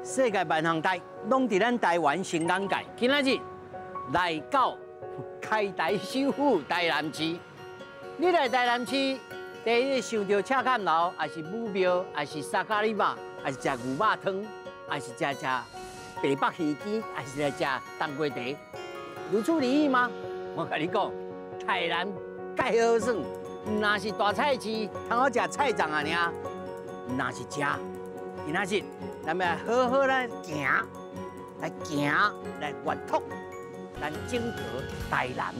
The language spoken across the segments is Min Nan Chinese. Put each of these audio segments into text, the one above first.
世界萬項台攏佇咱台灣新眼界。今仔日來到開台首府台南市，你來台南市，第一想著赤崁樓，抑是武廟，抑是沙咖哩肉，抑是食牛肉湯，抑是食白腹魚羹，抑是來食冬瓜茶，如此而已嗎？我共你講，台南蓋好耍，毋若是大菜市，通好食菜粽仔爾，毋若是食。今仔日，咱欲來好好來行，來行，來閱讀咱整個台南。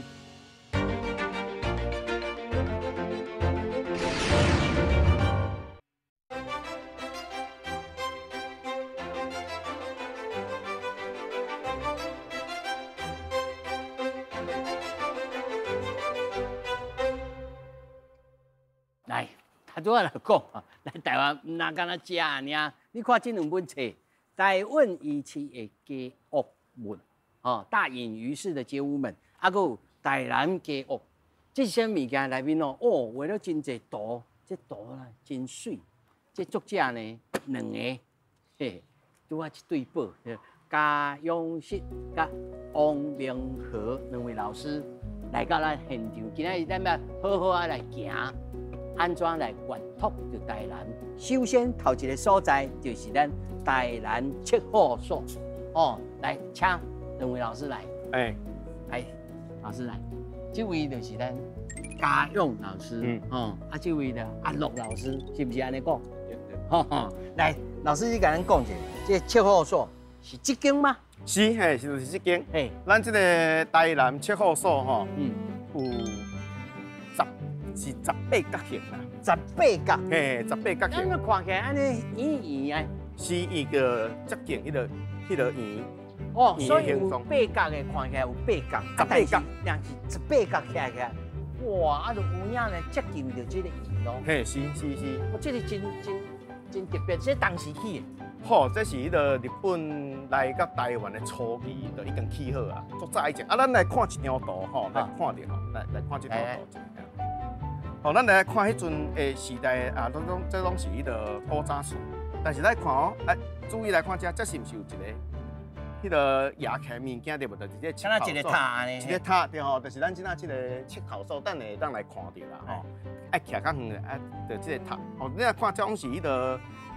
來，頭拄仔就講，來台灣毋若干焦食爾，你看這兩本冊，《台灣魚市的街屋們》，吼，大隱於市的街屋們，啊，閣有台南街屋，這些物件內面哦，哦，畫了真濟圖，這圖啦真媠。這作者呢，兩个，嘿，拄仔一對寶，嘉永實佮王明和兩位老師來到咱現場，今仔日咱欲好好仔來行。按怎來閱讀著台南？首先頭一个所在就是咱台南測候所。哦，來，請兩位老師來。欸，來，老師來。這位就是咱嘉勇老師，哦，啊，這位的阿樂老師，是毋是按呢講？對對。吼吼，來，老師你共咱講一下，這個測候所是這間嗎？是，嘿，是就是這間。嘿，咱這個台南測候所吼，有是十八角形啦，十八角，嘿，十八角形。咱看起來按呢圓圓的，是伊个接近彼个圓。哦，所以有八角的，看起來有八角，十八角，但是十八角起來起來，哇，啊，就有影呢接近著這个圓咯。嘿，是是是。哦，這个真真真特別，這當時起的。吼，這是彼个日本來到台灣的初期就已經起好啊，足早以前。啊，咱來看一張圖吼，來看著吼，來來看這張圖。哦，咱來看彼陣的時代啊，攏總這攏是彼个古早厝。但是咱看哦，啊，注意來看這，這是毋是有一个彼个壓起物件對無？就是這個一個塔呢？一個塔對吼，就是咱這仔這个測候所，等下會當來看著啦吼。愛徛較遠啊，就這个塔。哦，你若看這攏是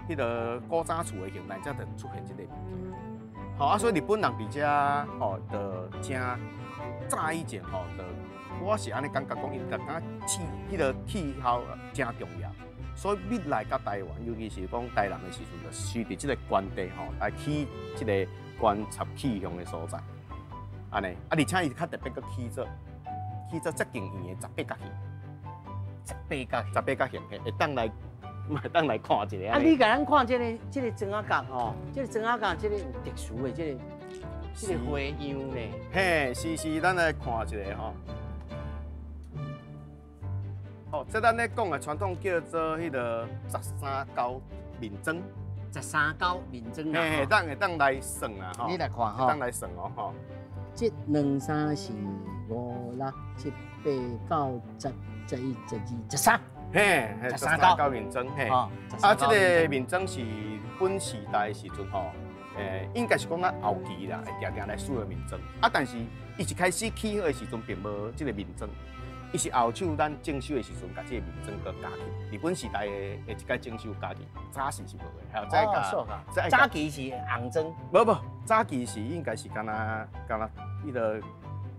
彼个古早厝的形態，才就出現這个物件。吼啊，所以日本人佇遮吼，就誠早以前吼，就。我是按呢感覺講，𪜶就感覺氣彼个氣候誠重要，所以欲來到台灣，尤其是講台南的時陣，就需佇這个關地吼來起這个觀察氣象的所在。按呢，啊，而且伊較特別，閣起做接近圓的十八角形，十八角形，十八角形，嘿，會當來，嘛會當來看一下。啊，你共咱看這个這个磚仔角吼，這个磚仔角這个有特殊的這个這个花樣呢？嘿，是是，咱來看一下吼。哦，這咱咧講的傳統叫做彼个十三鉤面妝。十三鉤面妝啊！嘿，咱會當來算啊，吼。你來看吼。當來算哦，吼。這兩三四五六七八九十十一十二十三。嘿，十三鉤面妝，嘿。啊，這个面妝是本時代的時陣吼，應該是講咱後期啦，會定定來使用面妝。啊，但是伊一開始起好的時陣，並無這个面妝。伊是後手咱整修的時陣，共這个面妝閣加去。日本時代的一擺整修加去，早時是無的。還有哦，早期是紅妝。無無，早期是應該是敢若敢若彼个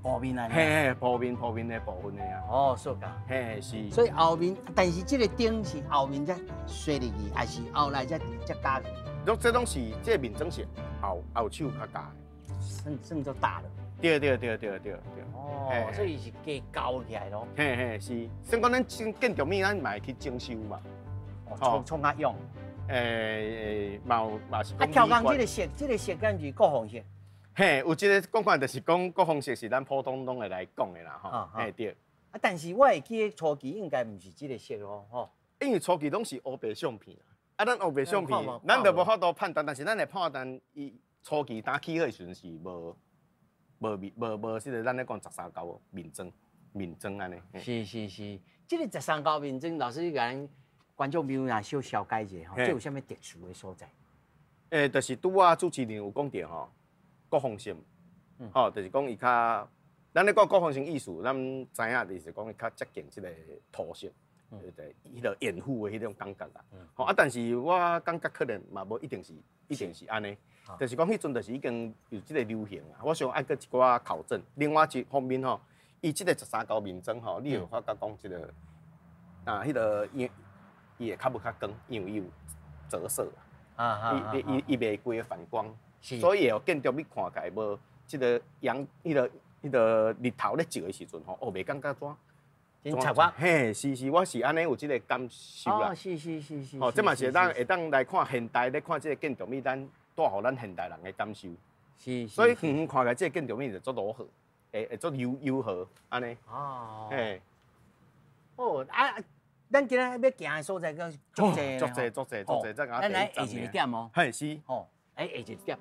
布面來。嘿嘿，布面布面的部分的啊。哦，塑膠。嘿是。所以後面，但是這个頂是後面才刷入去，還是後來才才加去？攏這攏是這个面妝是後後手較加的，算算做大了。對對對對對對。哦，所以是加高起來咯。嘿嘿是，算講咱建築物，咱嘛會去整修嘛。哦，創創較用。嘛有嘛是。啊，超工這个色，這个色敢是國防色？嘿，有這个講法，就是講國防色是咱普通攏會來講的啦，吼。嘿對。啊，但是我會記得初期應該毋是這个色咯，吼。因為初期攏是烏白相片啊，咱烏白相片，咱就無法度判斷，但是咱會判斷伊初期當起好的時陣是無。無面無無，這个咱咧講十三鉤面妝面妝按呢。是是是，這个十三鉤面妝，老師你共咱觀眾朋友若小小解一下吼，這有啥物特殊的所在？就是拄仔主持人有讲著吼，国防性，吼，就是讲伊較，咱咧講國防性意思，咱知影就是講伊較接近這個土色，對，彼個掩護的彼種感覺啦。吼啊，但是我感覺可能嘛無一定是，一定是按呢，就是講彼陣就是已經有這個流行啊。我想愛閣一寡考證。另外一方面吼，伊這個十三鉤面妝吼，你會發覺講這個啊，彼個伊伊會較無較光，因為伊有折射。伊伊伊袂規个反光，所以會予建築物看起來無這個陽，彼個日頭咧照的時陣吼，哦，袂感覺怎？真插我。嘿，是是，我是按呢有這個感受啦。哦，是是是是。吼，這嘛是會當來看現代咧看這個建築物，咱帶予咱現代人的感受。是。所以遠遠看起來這個建築物就足柔和，會足柔柔和按呢。哦。嘿。哦啊！咱今仔欲行的所在閣足濟，足濟足濟足濟，咱來下一個點哦。嘿是。吼，欸，下一個點。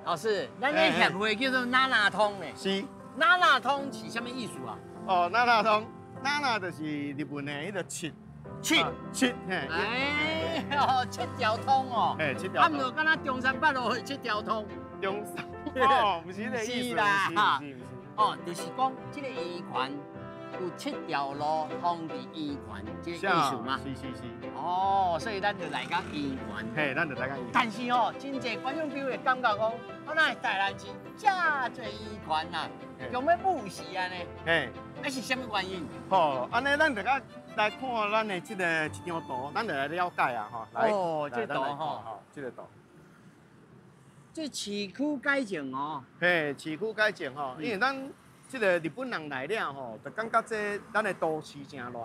老師，咱這協會叫做那那通呢。是。那那通是啥物意思啊？哦，那那通，那那就是日文的彼個七。七。七，嘿。哎，哦，七條通哦。嘿，七條通。啊，毋就敢若中山北路的七條通。中山。哦，毋是彼個意思。是啦。毋是毋是。哦，就是講這個圓環。有七條路通佇圓環，這個意思嗎？是是是。哦，所以咱就來到圓環。嘿，咱就來到圓環。但是哦，真濟觀眾朋友會感覺講，我哪會台南市遮濟圓環啊，用欲武士按呢？嘿，啊是啥物原因？吼，按呢咱就較來看咱的這個一張圖，咱就來了解啊，吼。來，哦，這個圖吼，這個圖。這市區改建哦。嘿，市區改建吼，因為咱。這個日本人來了吼，就感覺這咱的都市誠亂。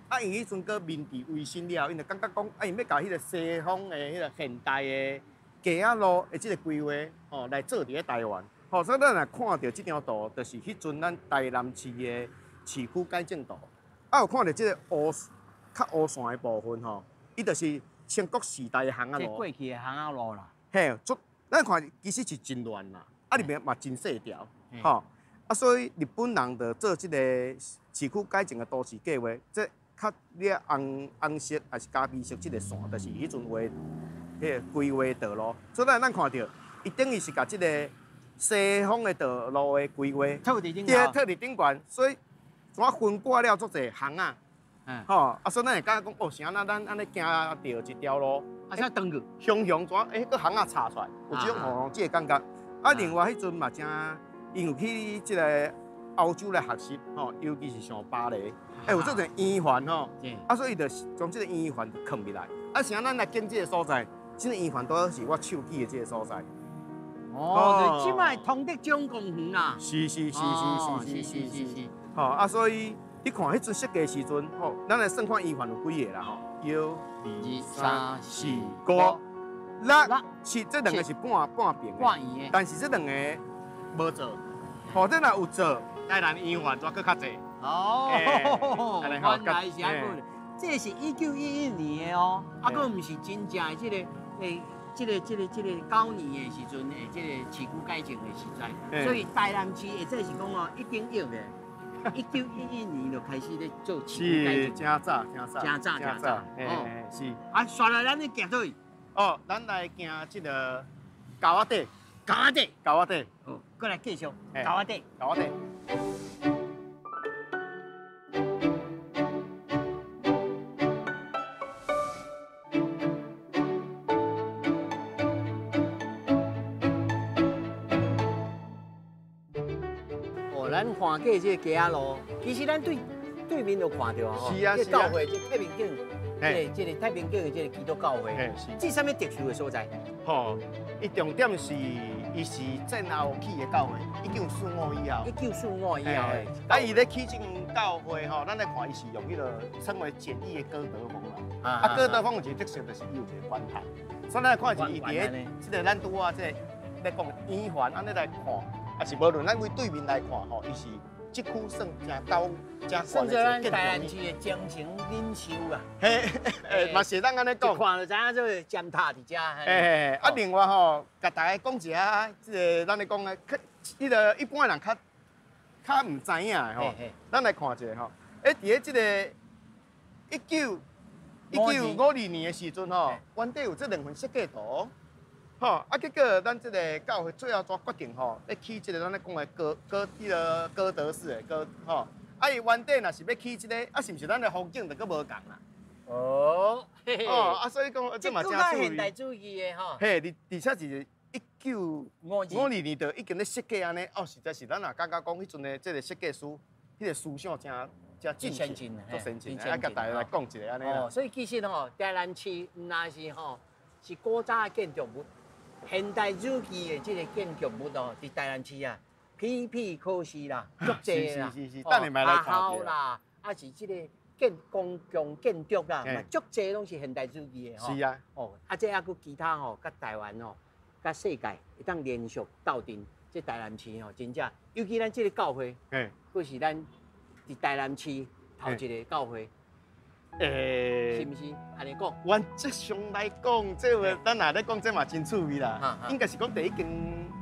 啊，因為彼陣閣明治維新了，𪜶就感覺講，啊，𪜶欲共彼個西方的彼個現代的街仔路的這個規劃吼，來做佇咧台灣。吼，所以咱若看著這張圖，就是彼陣咱台南市的市區改正圖。啊，有看著這個烏較烏線的部分吼，伊就是清國時代的巷仔路。這過去的巷仔路啦。嘿，足，咱看其實是真亂啦，啊，裡面嘛真細條，吼。啊，所以日本人就做這個市區改建的都市計劃，這較你紅紅色抑是咖啡色這個線，就是彼陣畫彼個規劃道路。所以咱看著，伊等於是共這個西方的道路的規劃，套佇頂對，套佇頂懸，所以怎分割了足濟巷仔，吼，啊，所以咱會感覺講，哦，是按怎咱按呢行著一條路，啊，啥轉去，雄雄怎欸，閣巷仔插出來，有這種吼這個感覺。啊，另外彼陣嘛誠。𪜶有去這個歐洲來學習，吼，尤其是像巴黎，欸，有做一個圓環吼，啊，所以就將這個圓環囥入來。啊，是按咱來見這個所在，這個圓環拄好是我手記的這個所在。哦，就這擺同德獎公園啦。是是是是是是是是。吼，啊，所以你看彼陣設計時陣，吼，咱來算看圓環有幾個啦，吼，一、二、三、四、五、六、七，這兩個是半半平的，但是這兩個無做，吼，這若有做，台南圓環怎閣較濟？哦，原來是按呢，這是1911年的哦，啊，閣毋是真正的這個，欸，這個9年的時陣的這個市區改建的時代，所以台南市會使是講哦，一定要的。1911年就開始咧做市區改建，真早，真早，真早，真早，哦，是。啊，紲來咱咧行佗位？哦，咱來行這個溝仔底。溝仔底，溝仔底，好，過來繼續，溝仔底，溝仔底。哦，咱看過這個街仔路，其實咱對對面就看著啊，是啊，這教會，這太平景，這個太平景的這個基督教會，這是啥物特殊的所在？吼，伊重點是。伊是戰後起的教會，1945以後。1945以後的。啊，伊咧起這間教會吼，咱來看伊是用彼個稱為簡易的哥德風啦。啊，哥德風有一個特色，就是伊有一個觀塔。所以咱來看是伊佇咧這個咱拄仔這個咧講圓環，按呢來看，也是無論咱對對面來看吼，伊是這區算誠高、誠算做咱台南市的精神領袖啊。嘿，嘛是會當按呢講。一看就知影這個尖塔佇遮。嘿，啊，另外吼，共大家講一下，這個咱咧講的，較彼個一般人較較毋知影的吼。咱來看一下吼，欸，佇咧這個1952年的時陣吼，原底有這兩份設計圖。吼，啊，结果咱這个教會最後怎決定吼，欲起這个咱咧講的哥哥彼个哥德式的哥吼，啊，伊原底若是欲起這个，啊，是毋是咱的風景就閣無仝啦？哦，哦，啊，所以講這嘛真趣味。現代主義的吼。嘿，而且是1952年就已經咧設計按呢，哦，實在是咱若感覺講彼陣的這个設計師，彼个思想誠誠進進，足先進，啊，共大家來講一下按呢啦。哦，所以其實吼，台南市毋但是吼是古早的建築物，現代主義的這个建築物哦，佇台南市啊，比比可是啦，足濟啦。是是是，等下嘛來看。學校啦，啊是這个建公共建築啦，嘛足濟攏是現代主義的吼。是啊。哦，啊這猶閣其他吼，佮台灣吼，佮世界會當連續鬥陣，這台南市吼，真正，尤其咱這个教會，閣是咱佇台南市頭一个教會。是毋是按呢講？原則上來講，這話咱若咧講，這嘛真趣味啦。應該是講第一間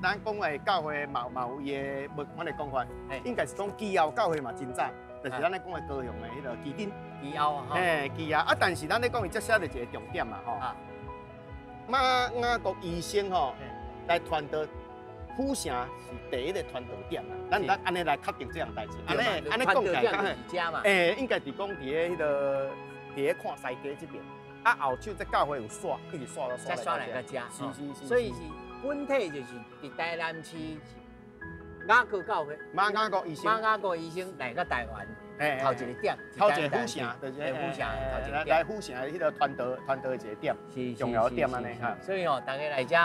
咱講的教會嘛有伊的無仝款的講法。應該是講基要教會嘛真早，就是咱咧講的高雄的彼个旗津。基要吼。嘿，基要啊，但是咱咧講伊這寫著一个重點嘛吼。馬雅各醫生吼來傳道，府城是第一个傳道點啦。咱按呢來確定這項代誌。按呢按呢講起來較好。欸，應該是講佇咧彼个。佇咧看西街這邊，啊後手這教會有煞，一直煞到煞來遮。是是是。所以是本體就是佇台南市雅各教會。馬雅各醫生。馬雅各醫生來到台灣，頭一個點，頭一個府城，就是府城，頭一個點。來府城的彼个傳道傳道的一个點，重要點按呢哈。所以吼，大家來遮，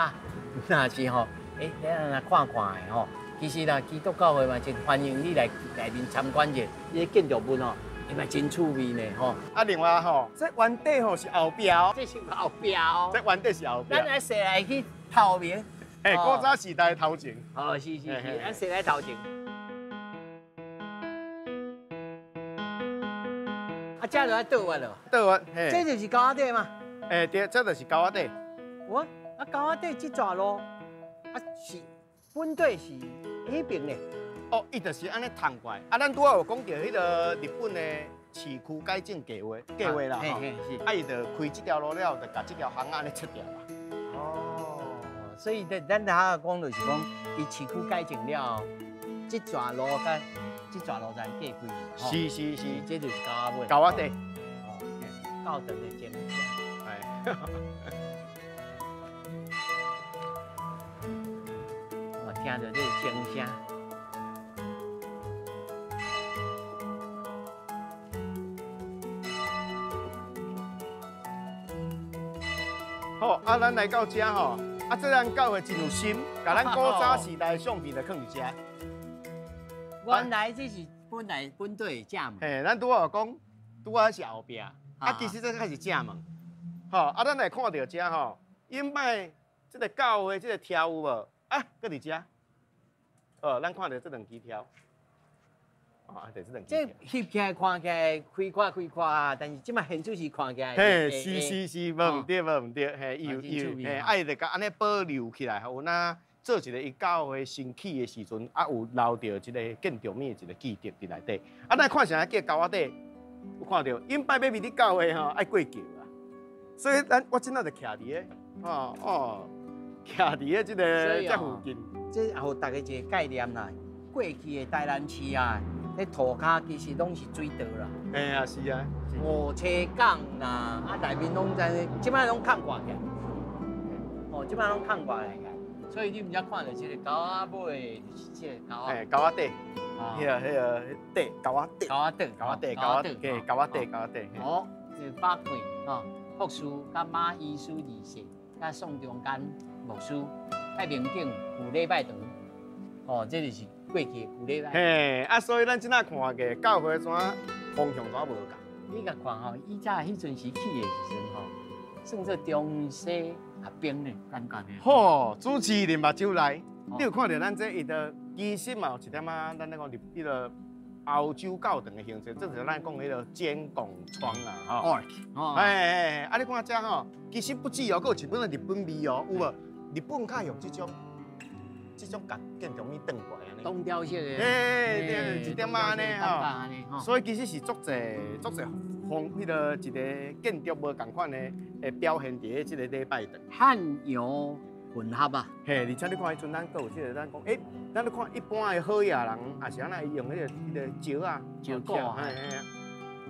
若是吼，欸，咱來看看的吼，其實啦，基督教會嘛真歡迎你來內面參觀者，伊个建築物吼。伊嘛真趣味呢，吼！啊，另外吼，這原底吼是後壁哦，這是後壁哦，這原底是後壁。咱來踅來去頭前，嘿，古早時代頭前。哦，是是是，咱踅來頭前。啊，這就愛倒彎了。倒彎，嘿。這就是溝仔底嘛。欸，對，這就是溝仔底。我啊，溝仔底這條路，啊是本底是彼邊的。哦，伊就是按呢淌過來。啊，咱拄仔有講著彼个日本的市區改進計劃計劃啦，吼。啊，伊就開這條路了，就共這條巷仔按呢切掉啦。哦，所以咱頭仔講就是講，伊市區改進了後，這條路佮這條路才隔開。是是是，這就是溝仔尾。溝仔底。哦，教堂的前面。哎。我聽著這个鐘聲。好，啊，咱來到遮吼，啊，這咱教會真有心，共咱古早時代的相片就囥佇遮。原來這是本來本底的正門。嘿，咱拄仔有講，拄仔是後壁，啊，其實這才是正門。吼，啊，咱來看著遮吼，以擺這个教會這个柱有無？啊，閣佇遮。哦，咱看著這兩支柱。啊，就是這兩支。這翕起來看起來開闊開闊啊，但是這擺現主時看起來。嘿，是是是，無毋對，無毋對，嘿，伊有伊有，嘿，啊，伊就共按呢保留起來，有若做一个伊教會新起的時陣，啊，有留著這个建築物的一个記憶佇內底。啊，咱看啥叫溝仔底？有看著，以擺欲入去教會吼，愛過橋啊。所以咱我這擺就徛佇个，哦哦，徛佇个這个這附近。這也予大家一个概念啦。過去的台南市啊。咧塗跤其實攏是水道啦。嘿啊，是啊。五車港啦，啊內面攏在，這擺攏空掛起來。哦，這擺攏空掛來。所以你毋才看著這个溝仔尾，就是這个溝仔。嘿，溝仔底。彼个彼个底，溝仔底。溝仔底，溝仔底，溝仔底，溝仔底，溝仔底。哦，百歲吼，博士佮馬醫師二世，佮宋中間牧師，太平頂舊禮拜堂。哦，這就是過去的舊禮拜。嘿，啊，所以咱這擺看過教會怎方向怎無仝？你共看吼，以早彼陣時起的時陣吼，算做中西合並的感覺的。吼，主持人目睭內，你有看著咱這伊的其實嘛有一點仔，咱咧講入彼个歐洲教堂的形式，這就是咱講彼个尖拱窗啦，吼。哦。哎哎哎，啊，你看這吼，其實不止哦，閣有一本日本味哦，有無？日本較用這種。這種共建築物轉過來按呢，東雕式的，嘿，對，一點仔按呢吼，所以其實是足濟足濟風，彼个一个建築無仝款的，會表現佇咧這个禮拜堂。漢陽混合啊。嘿，而且你看彼阵咱閣有這个，咱講，欸，咱咧看一般的好野人，也是按呢用彼个石仔，石鼓啊，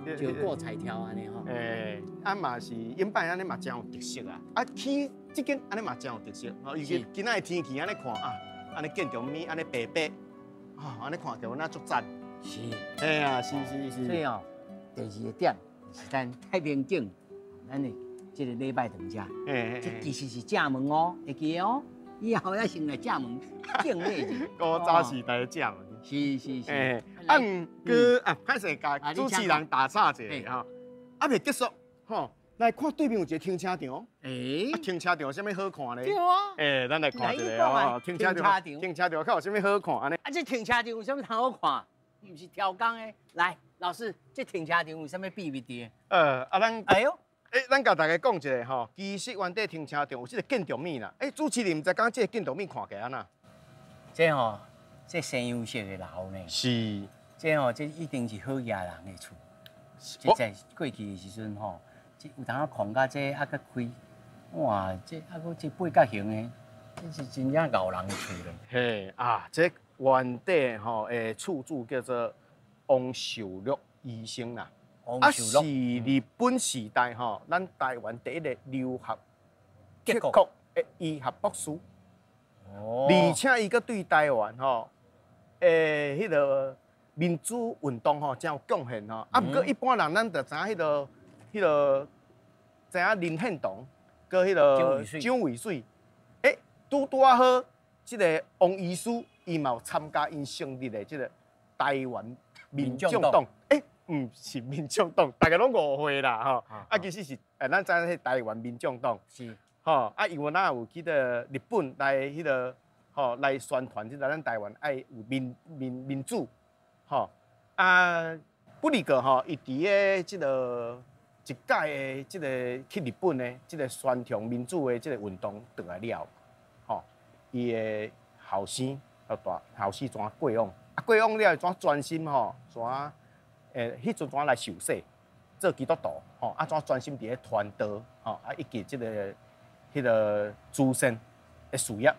嘿，石鼓彩条按呢吼。欸，啊嘛是，永摆按呢嘛真有特色啊。啊，起這間按呢嘛真有特色，吼，尤其今仔的天氣按呢看啊，按呢建築物按呢白白，啊，按呢看起來敢若足讚。是。嘿啊，是是是。所以哦，第二个點是咱太平景，咱的這个禮拜堂遮，這其實是正門哦，會記得哦。以後要先來正門敬禮一下。古早時代的正門。是是是。欸，啊，毋過啊，歹勢共主持人打岔一下吼，啊未結束吼，來看對面有一個停車場。欸，停車場有啥物好看咧？對啊。欸，咱來看一下哦，停車場，停車場較有啥物好看按呢？啊，這停車場有啥物通好看？毋是超工的。來，老師，這停車場有啥物秘密佇？啊，咱，哎喲，欸，咱共大家講一下吼，其實原底停車場有這個建築物啦。欸，主持人毋知講這個建築物看起來按怎？這吼，這西洋式的樓呢？是。這吼，這一定是好野人的厝。這在過去的時陣吼，這有當看甲這啊閣開，哇，這啊閣這八角形的，這是真正𠢕人的厝咧。嘿啊，這原底吼的厝主叫做王壽祿醫生啦。王壽祿。啊，是日本時代吼，咱台灣第一个留學德國的醫學博士。哦。而且伊閣對台灣吼，欸，彼个民主運動吼，真有貢獻吼。啊，毋過一般人咱就知影彼个，知影林獻堂，閣彼个蔣渭水。欸，拄拄仔好，這个王醫師伊嘛有參加𪜶成立的這个台灣民眾黨。欸，毋是民眾黨，大家攏誤會啦吼。啊，其實是，咱知影彼台灣民眾黨。是。吼，啊，因為咱有去到日本來彼个，吼，來宣傳這个咱台灣愛有民主。吼，啊，不離個吼，伊佇咧這个一屆的這个去日本的這个宣傳民主的這个運動轉來了，吼，伊的後生大後生怎過往？啊，過往了怎專心吼，怎彼陣怎來受洗，做基督徒，吼，啊，怎專心佇咧傳道，吼，啊，以及這个彼个慈善的事業。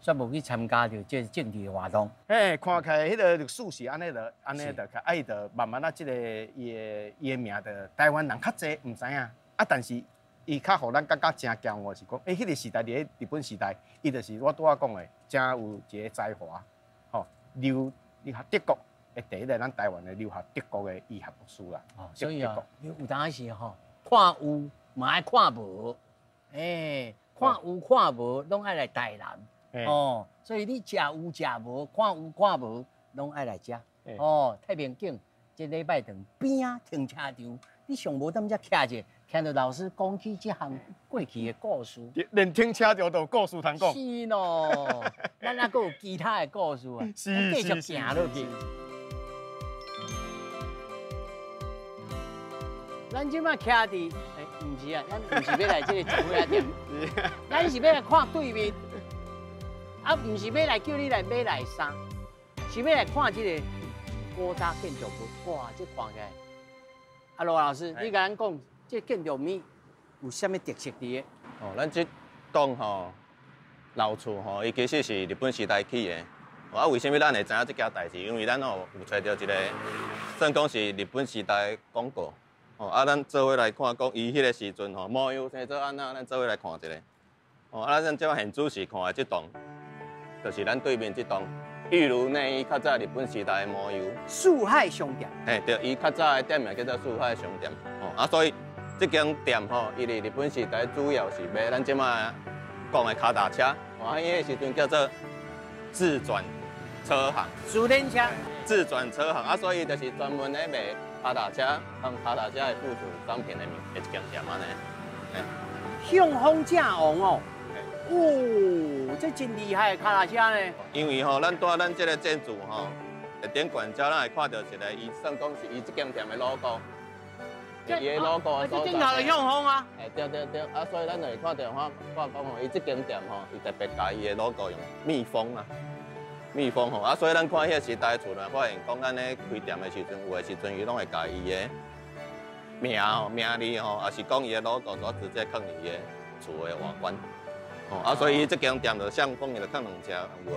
煞無去參加著這政治的活動。嘿，看起來彼个歷史是按呢就按呢就，啊，伊就慢慢啊，這个伊的名就台灣人較濟毋知影，啊，但是伊較予咱感覺真驕傲是講，欸，彼个時代佇咧日本時代，伊就是我拄仔講的，真有一個才華，吼，留學德國的第一個咱台灣的留學德國的醫學博士啦。哦，所以啊，有當時吼，看有嘛愛看無，欸，看有看無，攏愛來台南。哦，所以你食有食無，看有看無，攏愛來遮。哦，太平景這禮拜堂邊仔停車場，你上無踮遮徛者，聽著老師講起這項過去的故事。連停車場都有故事通講。是咯，咱還閣有其他的故事啊，繼續行落去。咱這擺徛佇，欸，毋是啊，咱毋是欲來這个雜貨仔店，咱是欲來看對面。啊，毋是欲來叫你來買來衫，是欲來看這个古早建築物。哇，這看起來，啊，羅老師，你共咱講，這建築物有啥物特色佇个？哦，咱這棟吼老厝吼，伊其實是日本時代起的。啊，為啥物咱會知影這件代誌？因為咱吼有揣著一个，算講是日本時代廣告。哦，啊，咱做伙來看，講伊彼個時陣吼，模樣生做按怎，咱做伙來看一下。哦，啊，咱這擺現主時看的這棟。就是咱對面這棟裕如內衣較早日本時代的模樣。四海商店。嘿，對，伊較早的店名叫做四海商店。哦，啊，所以這間店吼，伊佇日本時代主要是賣咱這擺講的跤踏車。哦，伊彼時陣叫做自轉車行。自転車。自轉車行，啊，所以就是專門咧賣跤踏車和跤踏車的附屬商品的一間店按呢。向風正旺哦。哦，這真厲害的跤踏車呢！因為吼，咱蹛咱這个建築吼，頂懸遮咱會看到一个，伊算講是伊這間店的 logo，伊的 logo 的所在。這頂頭就向風啊！欸，對對對，啊，所以咱就會看到看看講吼，伊這間店吼，伊特別共伊的 logo 用蜜蜂啊，蜜蜂吼，啊，所以咱看彼个時代厝內發現講，咱咧開店的時陣，有的時陣伊攏會共伊的名吼、名字吼，抑是講伊的 logo，就直接囥佇伊的厝的外觀。哦，啊，所以這間店就相風，伊就囥兩隻有無？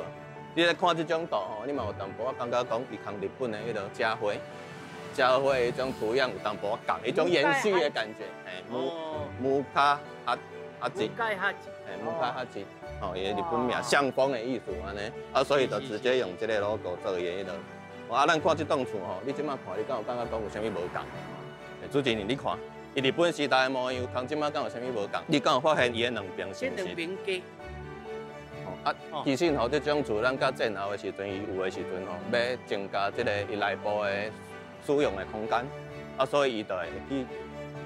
你咧看這種圖吼，你嘛有淡薄仔感覺講伊囥日本的彼個家徽，家徽彼種圖樣有淡薄仔仝，彼種延續的感覺，嘿，木卡哈哈吉，木卡哈吉，嘿，木卡哈吉，吼，伊的日本名相風的意思按呢，啊，所以就直接用這個 logo 做伊的彼個。啊，咱看這棟厝吼，你這擺看，你敢有感覺講有啥物無仝？主持人，你看，伊日本時代的模樣，佇這擺敢有啥物無仝？你敢有發現伊的兩邊是毋是？這兩邊加。啊，其實吼，這種厝咱佮戰後的時陣，伊有的時陣吼，欲增加這個伊內部的使用的空間，啊，所以伊就會去，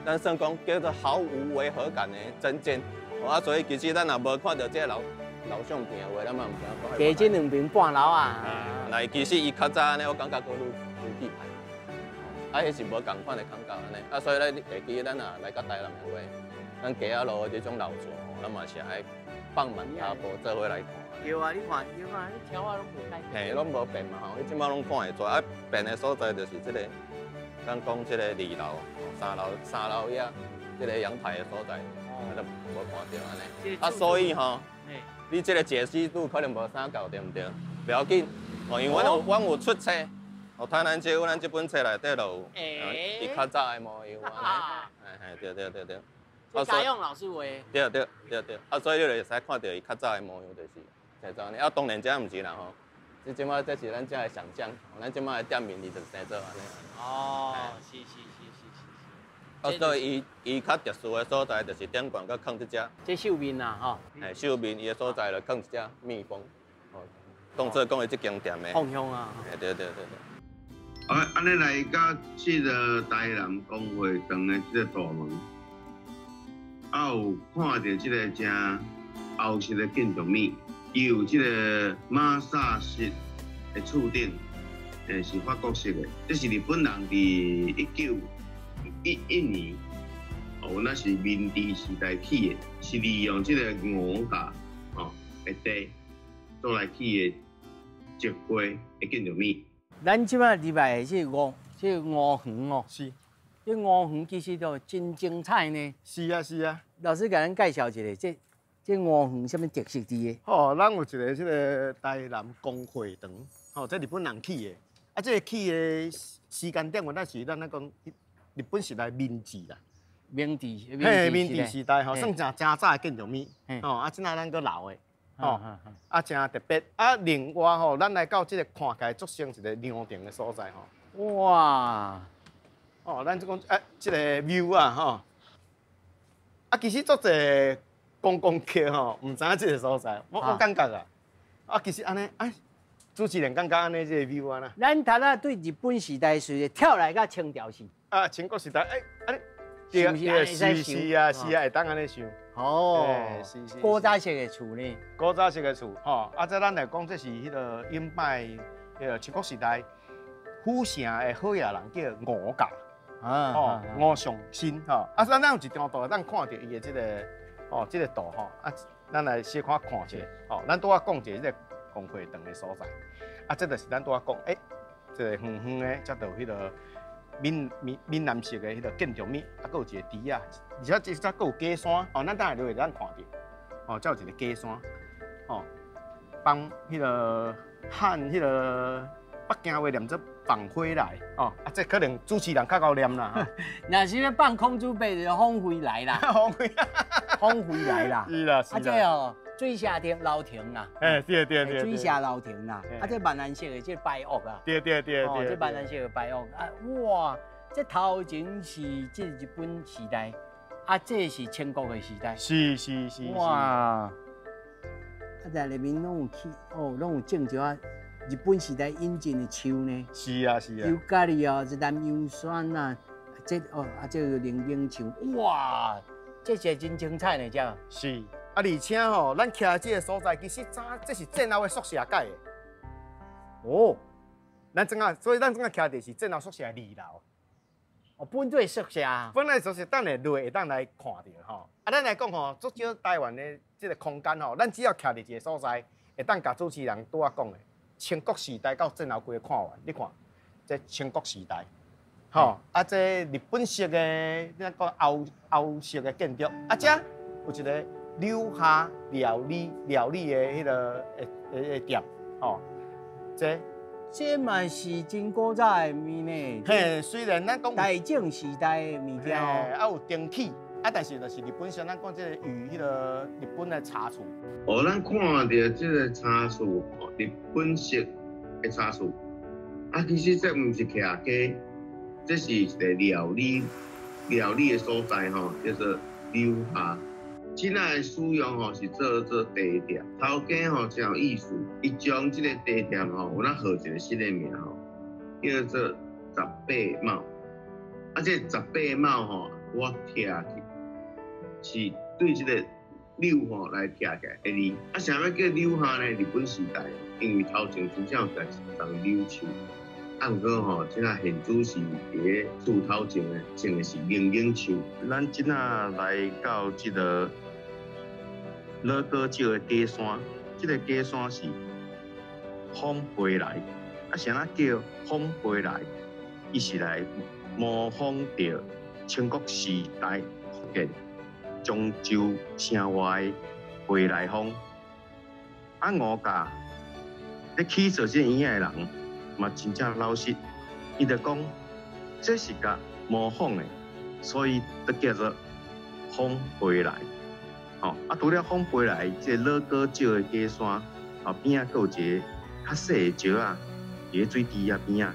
咱算講叫做毫無違和感的增建。啊，所以其實咱若無看著這個老相片的話，咱嘛毋知影講。加這兩邊半樓啊。那其實伊較早按呢，我感覺閣愈氣派。啊，彼是無仝款的感覺按呢。啊，所以咧，你會記咱若來到台南的話，咱街仔路的這種老厝，咱嘛是愛放慢腳步做伙來看。對啊，你看，對啊，你牆仔攏無改變。嘿，攏無變嘛吼，你這擺攏看會出來。啊，變的所在就是這個，咱講這個二樓、三樓、三樓遐，這個陽台的所在，啊，都無看著按呢。啊，所以吼，你這個解析度可能無啥夠，對毋對？不要緊，哦，因為阮有出冊，哦，台南街阮這本冊內底就有，伊較早的模樣按呢。嘿嘿，對對對對。這家用老師畫。對對對對，啊，所以你就會使看著伊較早的模樣，就是生做按呢。啊，當然這毋是啦吼，這這擺這是咱遮的想像，咱這擺的店面伊就生做按呢。哦，是是是是是。啊，所以伊較特殊的所在就是頂懸閣囥這隻。這獸面啊，吼。嘿，獸面伊的所在就囥一隻蜜蜂，哦，當做講伊這間店的方向啊。嘿，對對對對。啊，按呢來到這個台南公會堂的這個大門，啊有看著這個誠歐式的建築物，伊有這個馬薩式的厝頂，是法國式的，這是日本人佇1911年，哦，那是明治時代起的，是利用這個五甲吼的地做來起的石灰的建築物。咱這擺入來的這個吳園哦，是。這吳園其實都真精彩呢。是啊，是啊。老師共咱介紹一下，這吳園啥物特色佇个？吼，咱有一個這個台南公會堂，吼，這日本人起的。啊，這個起的時間點，原來是咱咧講日本時代明治啦。明治，嘿，明治時代吼，算誠誠早的建築物。吼，啊，這擺咱閣留的，吼，啊，誠特別。啊，另外吼，咱來到這個看起來足像一個涼亭的所在吼。哇！哦，咱這講啊，這個 view 啊，吼。啊，其實足濟觀光客吼，毋知影這個所在，我感覺啊，啊，其實按呢，啊，主持人感覺按呢這個 view 按呢。咱頭仔對日本時代時跳來到清朝時。啊，清國時代，欸，按呢，對對，是是啊，是啊，會當按呢想。哦，是是。古早式的厝呢？古早式的厝，吼，啊，這咱來講，這是彼個永擺，彼個清國時代府城的好野人叫吳家。啊，哦，吳尚新，吼，啊，咱有一張圖，咱看著伊的這個，哦，這個圖吼，啊，咱來小可看一下，吼，咱拄仔講一下這個公會堂的所在，啊，這就是咱拄仔講，欸，這個遠遠的，才著彼個閩南式的彼個建築物，啊，閣有一個池仔，而且這才閣有假山，哦，咱等下就會當看著，哦，才有一個假山，哦，幫彼個漢彼個北京話念做放飛來，哦，啊，這可能主持人較𠢕念啦。若是欲放空竹白，就放飛來啦。放飛，放飛來啦。是啦，是啦。啊，這哦，水社亭樓亭啦。欸，對對對。水社樓亭啦。啊，這萬安式的這排屋啊。對對對對。這萬安式的排屋啊，哇，這頭前是這日本時代，啊，這是清國的時代。是是是。哇。啊，在內面攏有起，哦，攏有種一寡日本時代引進的樹呢。是啊是啊。尤加利哦，這南洋杉啊，這哦啊，這個檸檬樹，哇，這是真精彩呢，這。是啊，而且吼，咱徛這個所在，其實早這是戰後的宿舍蓋的。哦，咱這下，所以咱這下徛佇是戰後宿舍的二樓。哦，本來宿舍。本來宿舍，等下落會當來看著吼。啊，咱來講吼，足少台灣的這個空間吼，咱只要徛佇一個所在，會當共主持人拄仔講的，清國時代到戰後規个看完，你看，這清國時代，吼，啊，這日本式的，你講歐歐式的建築，啊，這有一個柳下料理的彼个的店，吼，这这嘛是真古早的物呢。嘿，虽然咱讲大正时代的物件哦，啊有登记，啊，但是就是日本像咱讲这个与彼个日本的茶厝。哦，咱看著这个茶厝，日本式的茶厝，啊，其实这毋是徛家，这是一个料理的所在吼，叫做柳下。这摆使用吼是做做茶店，头家吼真有意思，伊将这个茶店吼，有哪号一个新的名吼，叫做十八卯。啊，这十八卯吼，我听去是对这个柳吼来听起来的字。啊，啥物叫柳下呢？日本时代，因为头前真正有在种柳树。啊，毋过吼，这仔现主是伫咧厝头前的种的是柠檬树。咱这仔来到这个老高石的假山，这个假山是风飞来，啊，啥物叫风飞来？伊是来模仿著清国时代福建漳州城外的飞来峰。啊，吴家咧起造这个院仔的人嘛真正老实，伊就讲这是共模仿的，所以就叫做风飞来。吼，啊，除了风飞来，这个老高石的假山后边仔阁有一个较细的石仔，伫咧水池仔边仔，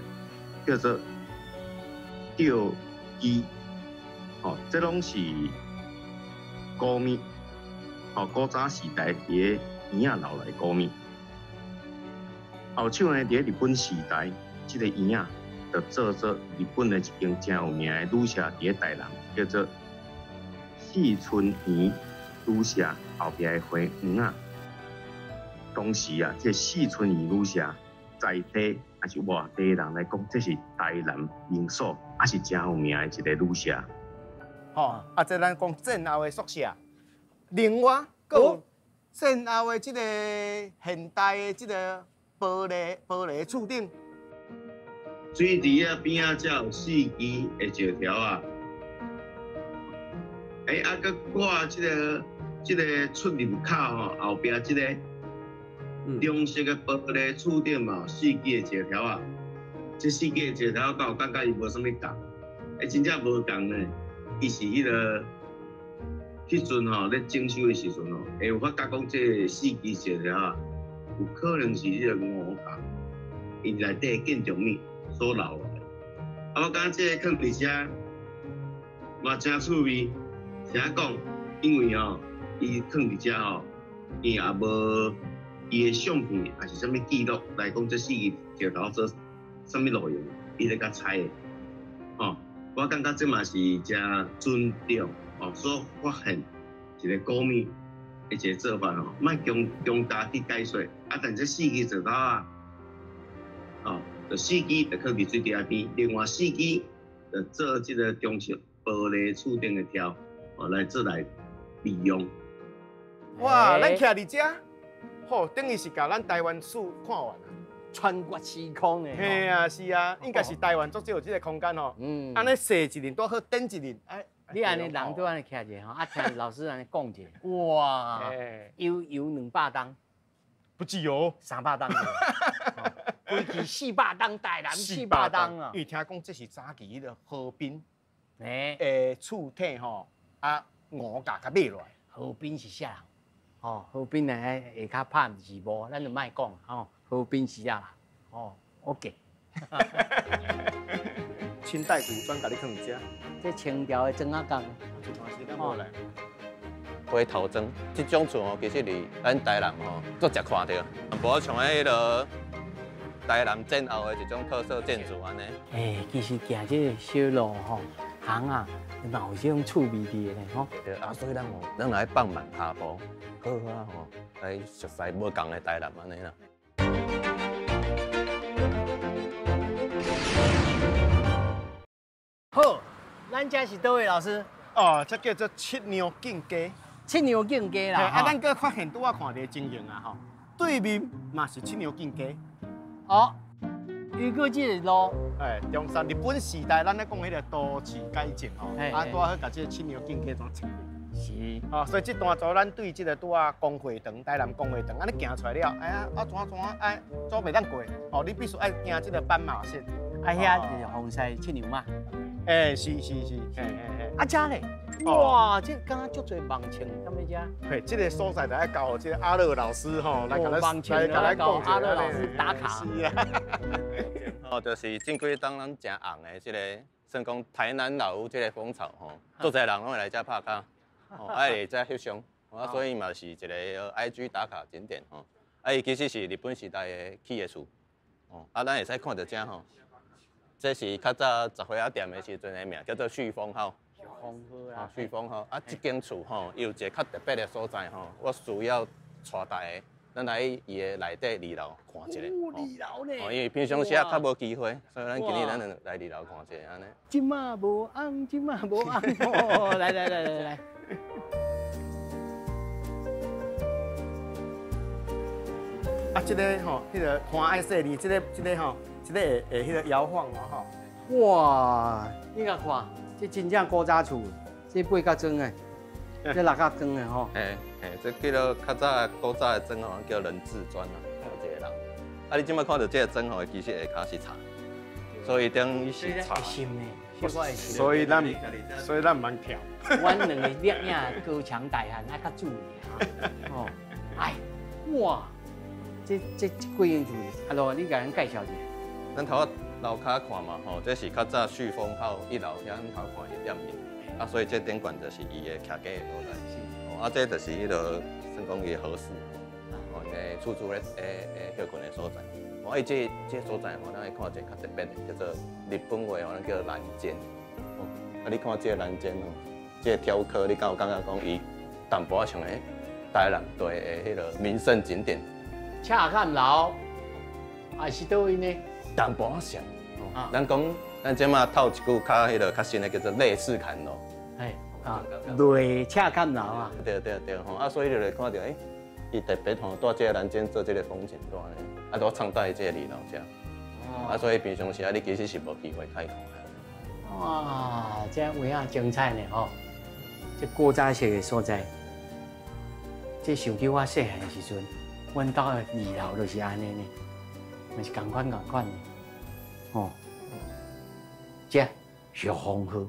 叫做钓基。吼，这拢是古物，吼，古早时代伫咧院仔留来古物。后手呢，伫咧日本时代，这个院仔就做做日本的一间真有名的旅社，伫咧台南，叫做四春园旅社后壁的花园仔。当时啊，这四春园旅社在地还是外地人来讲，这是台南民宿，也是真有名的一个旅社。吼，啊，这咱讲战后的宿舍，另外阁有战后的这个现代的这个玻璃厝顶。水池仔边仔才有四支的石条仔，欸，啊，阁挂这个出入口吼，后壁这个中式的玻璃厝顶嘛有四支的石条仔，这四支的石条仔，敢有感觉伊无啥物仝？欸，真正无仝呢，伊是彼个彼阵吼咧整修的时阵吼，会有发觉讲这四支石条仔有可能是彼个吴家，𪜶内底建筑物所留落来。啊，我感觉这个囥伫遮嘛真趣味。是按讲？因为吼，伊囥伫遮吼，伊也无伊的相片，抑是啥物记录来讲这四支石头做啥物路用，伊咧共猜的。吼，我感觉这嘛是真尊重吼所发现一个古物的一个做法吼，莫强强加去解说。啊，但这四支石头仔，吼，就四支就囥伫水池仔边，另外四支就做这个中式玻璃厝顶的柱，哦，来做来利用。哇，咱徛伫遮，吼，等于是共咱台湾史看完啊，穿越时空的。嘿啊，是啊，应该是台湾足少有这个空间吼。按呢踅一轮，拄好转一轮，哎，你按呢人都按呢徛者吼，啊，听老师按呢讲者，哇，悠悠200冬，不止哦，300冬，规气400冬，台南四百冬啊。因为听讲这是早期彼个河滨的厝体吼，啊，吴家共买落来。河滨是啥人？哦，河滨呢下跤拍毋是无，咱就莫讲吼。河滨是啥啦？哦，OK。清代瓷砖共你囥伫遮。这清朝的砖仔工。哦，来。回头砖，这种厝吼，其实伫咱台南吼，足常看著，无像彼个台南战后的一种特色建筑按呢。欸，其实行这个小路吼，巷仔嘛有这种趣味伫的呢吼。对啊，所以咱吼，咱来放慢跤步，好好啊吼，来熟悉无仝的台南按呢啦。好，咱这是佗位老师？哦，这叫做七娘径街。七娘径街啦。啊，咱阁发现拄仔看著情形啊吼，对面嘛是七娘径街。哦，伊阁这个路，哎，中山日本时代，咱咧讲彼个都市改建吼，啊，拄仔好共这个七娘径街怎切？是。哦，所以這段路咱對這個拄仔公會堂、台南公會堂，按呢行出來了，哎呀，啊怎怎哎，走袂當過，哦，你必須愛行這個斑馬線。啊，遐就是防曬七娘媽。欸，是是是，嘿嘿嘿。啊，遮咧，哇，這敢若足濟網情，敢欲遮？嘿，這個所在就愛交予這個阿樂老師吼，來共咱來共咱講阿樂老師打卡。是啊。哦，就是近幾冬咱誠紅的這個，算講台南老屋這個風潮吼，足濟人攏會來遮拍卡，哦，啊會遮翕相，啊，所以嘛是一個 IG 打卡景點吼。啊，伊其實是日本時代的起的厝，哦，啊，咱會使看著遮吼。這是較早雜貨仔店的時陣的名，叫做旭豐號。旭豐號啊，旭豐號。啊，這間厝吼，伊有一個較特別的所在吼，我需要帶大家，咱來伊的內底二樓看一下。哦，二樓呢？哦，因為平常時啊較無機會，所以咱今日咱就來二樓看一下按呢。這馬無紅，這馬無紅，來來來來來。啊，這個吼，彼個看愛細膩，這個吼。這個會會彼個搖晃哦吼！哇，你共看，這真正古早厝，這八角磚的，這六角磚的吼。嘿，嘿，這叫做較早古早的磚吼，叫人字磚啊，一個人。啊，你這擺看著這個磚吼，其實下跤是柴，所以等於是柴。所以咱毋通跳。阮兩個掠影高牆大漢，愛較注意哈。哦，哎，哇，這幾間厝，阿羅，你共咱介紹一下。咱頭仔樓跤看嘛吼，這是較早旭豐號一樓遐，咱頭看伊店面，啊，所以這頂懸就是伊的徛家的所在。是。哦，啊，這就是彼个算講伊的和室，哦，伊个出租咧诶歇睏的所在。哦，伊這所在吼，咱會看一個較特別的，叫做日本話吼，咱叫欄間。哦，啊，你看這個欄間吼，這個雕刻，你敢有感覺講伊淡薄仔像个台南地的彼个名勝景點？赤崁樓，還是佗位呢？淡薄仔像，咱講，咱這馬套一句較彼个較新的叫做類似崁樓。哎，啊，類赤崁樓啊。對對對吼，啊，所以你就會看著，欸，伊特別吼，蹛這個欄間做這個風景帶呢，啊，都藏在這個二樓遮。啊，所以平常時啊，你其實是無機會開看。哇，這有影精彩呢吼！這古早式的所在，這想起我細漢的時陣，阮兜的二樓就是按呢呢，嘛是仝款仝款的。哦，這旭豐號。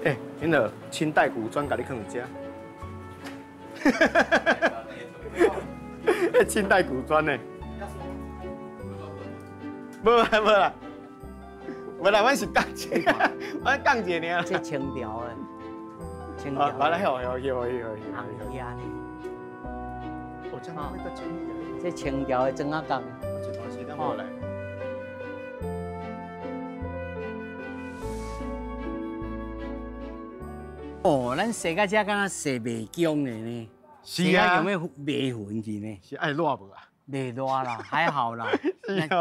欸，恁个清代古砖，共你囥佇遮。欸，清代古砖呢？無啦無啦，無啦，阮是講一下，阮講一下爾。這清朝的。啊，來來，好，好，好，好，好，好。哦，這樣會這清朝的磚仔角。這段時間無來。哦，咱踅到這敢若踅迷宮的呢？是啊。像欲迷魂去呢？是愛熱無啊？袂熱啦，還好啦。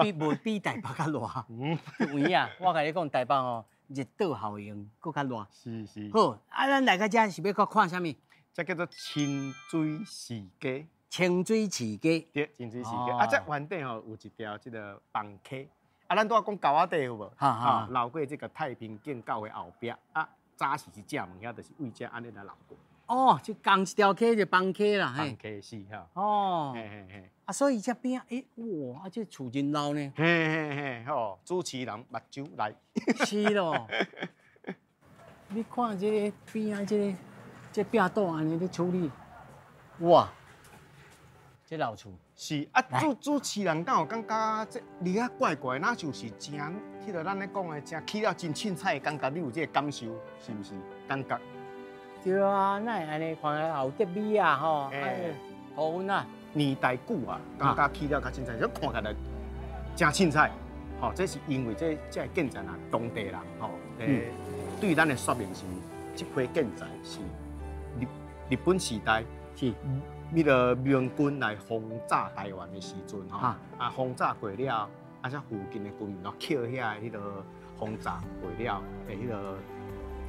比無比台北較熱。嗯。有影，我共你講，台北吼。熱島效應，閣較熱。是是。好，啊，咱來到遮是欲閣看啥物？這叫做清水寺街。清水寺街。對，清水寺街。啊，這原頂吼有一條這個房溪。啊，咱拄仔講溝仔底有無？哈哈。流過這個太平徑教會後壁。啊，早時是正門遐，就是為這按呢來流過。哦，就仝一條溪就房溪啦，嘿。房溪是哈。哦。嘿嘿嘿。啊，所以這邊欸，哇，啊，這厝真老呢。嘿嘿嘿，吼，主持人目睭來。是咯。你看這個邊仔這個，這壁桌按呢咧處理，哇，這老厝。是啊，主持人敢有感覺這離遐怪怪，若像是真，彼个咱咧講的真起了真凊彩的感覺，你有這個感受是毋是？感覺。對啊，哪會按呢？看來有得美啊吼，好阮啊。年代久啊，感覺起了較凊彩，這看起來真凊彩。吼，這是因為這個建材啊，當地人吼，對咱的說明是，這批建材是日本時代是彼个明軍來轟炸台灣的時陣吼，啊轟炸過了，啊這附近的居民咯，捡遐的彼个轟炸過了的彼个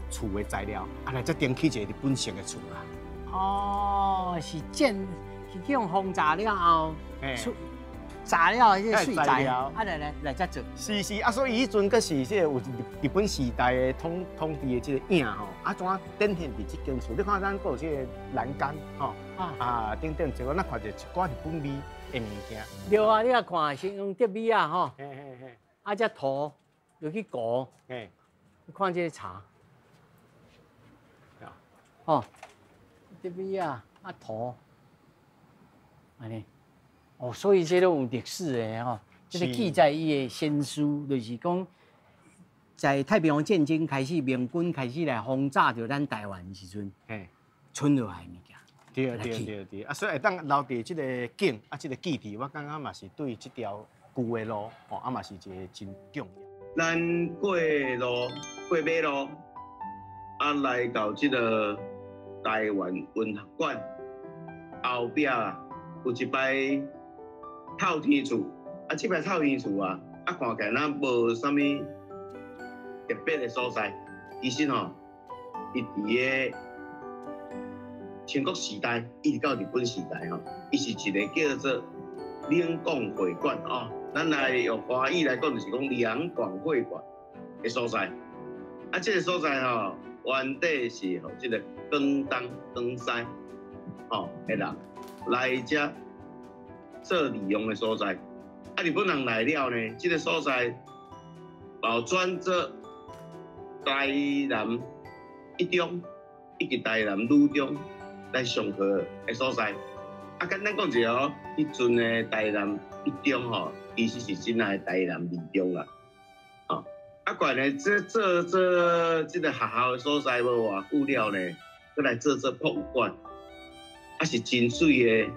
厝的材料，啊來才重起一個日本式的厝啦。哦，是建。去用轟炸了後，厝炸了這個碎材，啊來來來遮做。是是，啊，所以彼陣閣是這個有日本時代的統治的這個影吼，啊，怎啊展現佇這間厝？你看咱閣有這個欄杆吼，啊等等，這個咱看著一寡日本味的物件。對啊，你若看先用竹米啊吼，啊這塗落去糊，你看這個茶，吼，竹米啊啊塗，按呢。哦，所以這攏有歷史的吼，這個記載伊的先師，就是講，在太平洋戰爭開始，盟軍開始來轟炸著咱台灣的時陣，存落來的物件。對對對對，啊，所以會當留佇這個景啊，這個記憶，我感覺嘛是對這條舊的路，吼，啊嘛是一個真重要。咱過路過馬路，啊，來到這個台灣文學館後壁有一擺透天厝，啊，這擺透天厝啊，啊，看起來若無啥物特別的所在。其實吼，伊佇個清國時代一直到日本時代吼，伊是一個叫做兩廣會館哦。咱來用華語來講，就是講兩廣會館的所在。啊，這個所在吼，原底是予這個廣東、廣西吼的人來遮做利用的所在。啊，日本人來了呢，這個所在就轉做台南一中以及台南女中來上課的所在。啊，簡單講一下哦，彼陣的台南一中吼，其實是今仔的台南二中啦。哦，啊，關鍵這做做這個學校的所在無偌久了呢，閣來做做博物館，啊是真媠的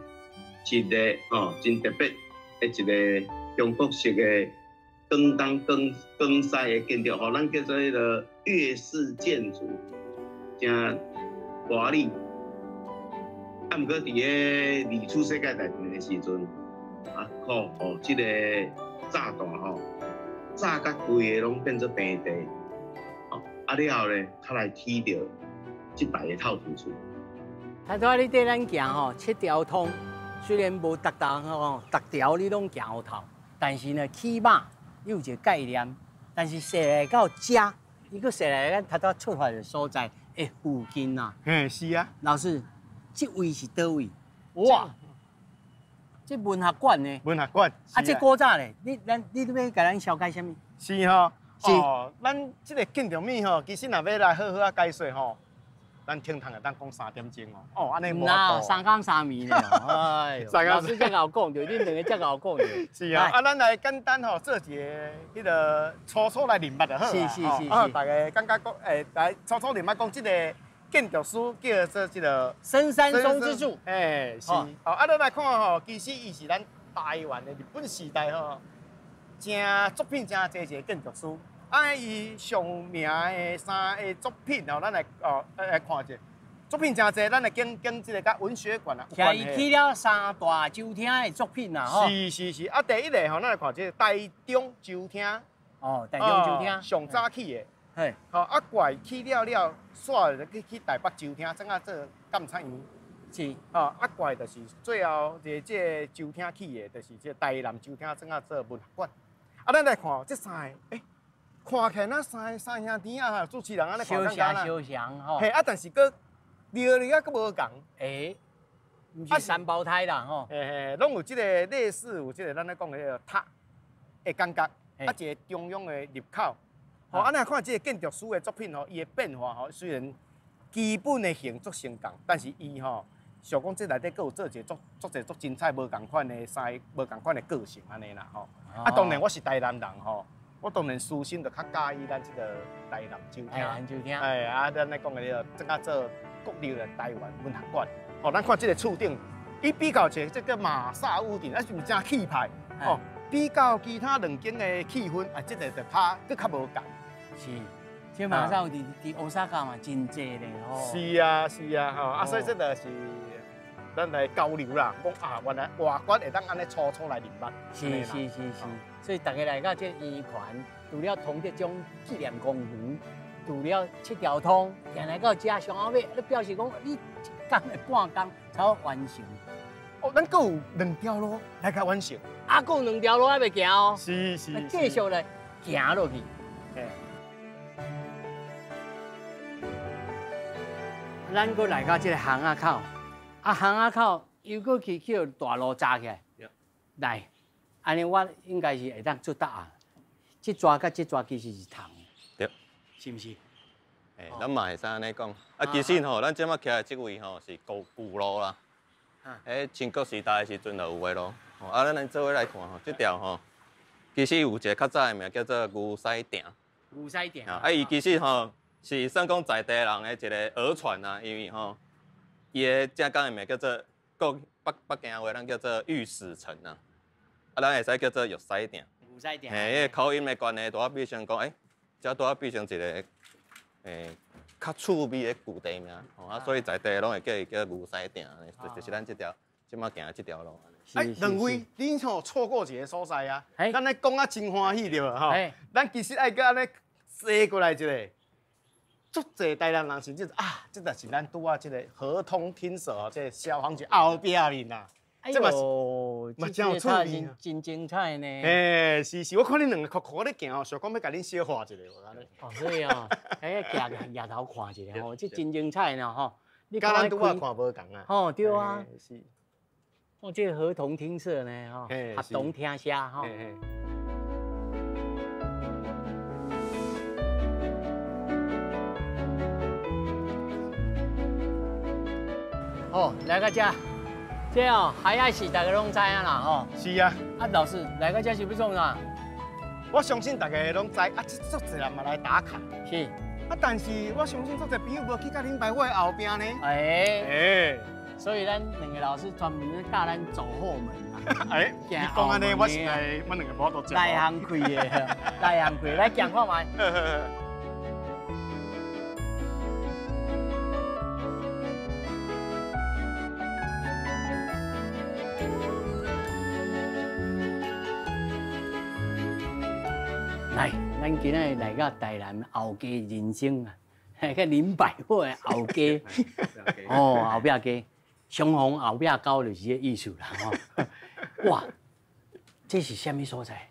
一個吼，真特別的一個中國式的廣東廣廣西的建築，吼，咱叫做彼個粵式建築，誠華麗。啊，毋過佇个二次世界大戰的時陣，啊，靠哦，這個炸彈吼，炸甲規個攏變做平地，哦，啊了後咧，較來起著這排的透天厝。頭拄仔你綴咱行吼，七條通雖然無逐逐吼，逐條你攏行予透，但是呢，起碼你有一個概念。但是踅來到遮，伊閣踅來咱頭拄仔出發的所在的附近啊。嘿，是啊。老師，這位是佗位？哇！這文學館呢？文學館。啊，這古早咧，你咱你欲共咱紹介啥物？是吼，是。哦，咱這個建築物吼，其實若欲來好好仔解說吼，咱聽堂會當講3點鐘哦。哦，按呢無法度。三工三暝咧。哎呦，老師遮𠢕講著，恁兩个遮𠢕講著。是啊，啊，咱來簡單吼做一个彼个初初來認捌就好啦。是是是是。啊，大家感覺講，來初初認捌講這个建築師叫做這个森山松之助。欸，是。哦，啊，咱來看吼，其實伊是咱台灣的日本時代吼，真作品真濟一个建築師。啊，伊上有名的三个作品吼，咱來哦來看者。作品真濟，咱來講講這个佮文學館啊有關係。伊起了三大酒廳的作品啦，吼。是是是，啊，第一个吼，咱來看這个台中酒廳。哦，台中酒廳。上早起的。嘿。吼，啊，過起了了，煞就去去台北酒廳，怎啊做監察員。是。吼，啊，過就是最後一個這个酒廳起的，就是這個台南酒廳，怎啊做文學館。啊，咱來看這三个，欸，看起來那三個三兄弟仔，主持人按呢看相像相像吼。嘿，啊，但是閣料理啊，閣無仝。欸，毋是三胞胎啦吼。嘿嘿，攏有這个類似有這个咱咧講的彼个塔的感覺，啊，一个中央的入口。吼，啊，咱看這个建築師的作品吼，伊的變化吼，雖然基本的形足相仝，但是伊吼，想講這內底閣有做一个足足濟足精彩無仝款的三个無仝款的個性按呢啦吼。啊，當然我是台南人吼，我當然私心就較佮意咱這个台南酒廳。台南酒廳。哎，啊，咱咧講的彼个怎啊做國立的台灣文學館。吼，咱看這个厝頂，伊比較一个這个馬薩屋頂，啊，是毋是真氣派？吼，比較其他兩間的氣氛，啊，這个就較閣較無仝。是，這馬薩屋頂佇大阪嘛真濟咧吼。是啊，是啊，吼，啊，所以這就是咱來交流啦，講啊，原來外觀會當按呢初初來認捌。是是是是，所以大家來到這圓環，除了同德獎紀念公園，除了七條通，行來到遮上後尾，你表示講你一工的半工才完成。哦，咱閣有兩條路來共完成。啊，阁有两条路还袂行哦。是是。继续来行落去。咱阁来到这个巷仔口，啊，巷仔口又阁去去大路闸起来。来，按呢我应该是会当做答案。这逝佮这逝其实是同的。对。是毋是？欸，咱嘛会使按呢讲。啊，其实吼，咱这马徛的这位吼是古旧路啦。欸，清国时代的时阵就有的路。啊，咱来做伙来看吼，这条吼，其实有一个较早的名叫做牛屎埕。牛屎埕。啊，伊其实吼是算讲在地人的一个讹传啊，因为吼，伊的正港的名叫做国北北京话，咱叫做御史城啊。啊，咱会使叫做玉屎埕。牛屎埕。嘿，彼个口音的关系，拄仔变成讲，欸，这拄仔变成一个，欸，较趣味的旧地名，吼啊，所以在地拢会叫伊叫牛屎埕，就是咱这条这马行的这条路。哎，两位，恁吼错过一个所在啊！咱咧讲啊真欢喜对无吼？咱其实爱阁按呢踅过来一下，足济台南人甚至啊，这就是咱拄仔这个合通厅舍这个消防局后壁面啊。哎呦，嘛真有趣味，真精彩呢！哎，是是，我看恁两个酷酷咧行哦，想讲欲共恁小画一下，我按呢。哦，所以哦，哎，行额头看一下吼，这真精彩呢吼。你佮咱拄仔看无仝啊？吼，对啊。是。哦，这个合同厅舍呢，吼，合同厅舍吼。哦，来到这，这哦，海爱市大家拢知影啦，吼。是啊。啊，老师来到这是欲创啥？我相信大家拢知，啊，这足济人嘛来打卡。是。啊，但是我相信足济朋友无去到林百货的后壁呢。哎。哎。所以咱两个老师专门咧教咱走后门啦。哎，你讲按呢，我实在我两个无法度接。内行开的，内行开，来行看觅。来，咱今仔日来到台南后街人生啊，个林百货的后街，哦，后壁街。相逢后壁沟就是这个意思啦吼！哇，这是啥物所在？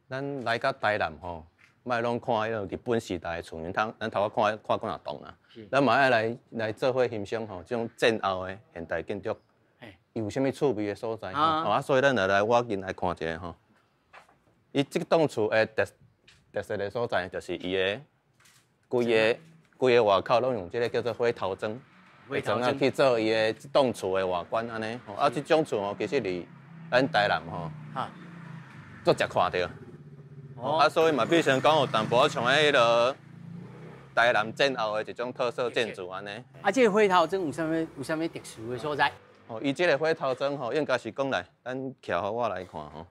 咱来到台南吼，莫拢看彼个日本时代的厝，因通咱头仔看看几若栋啊。咱嘛爱来来做伙欣赏吼，这种战后的现代建筑，伊有啥物趣味的所在？啊，所以咱就来我近来看一下吼。伊这栋厝的特特色的所在，就是伊的规个规个外口拢用这个叫做火头砖。砖仔去做伊的这栋厝的外观按呢，啊，这种厝吼，其实伫咱台南吼，足常看著。啊，所以嘛变成讲有淡薄仔像彼个台南战后的一种特色建筑按呢。啊，这个火头砖有啥物有啥物特殊的所在？哦，伊这个火头砖吼，应该是讲来，咱徛予我来看吼。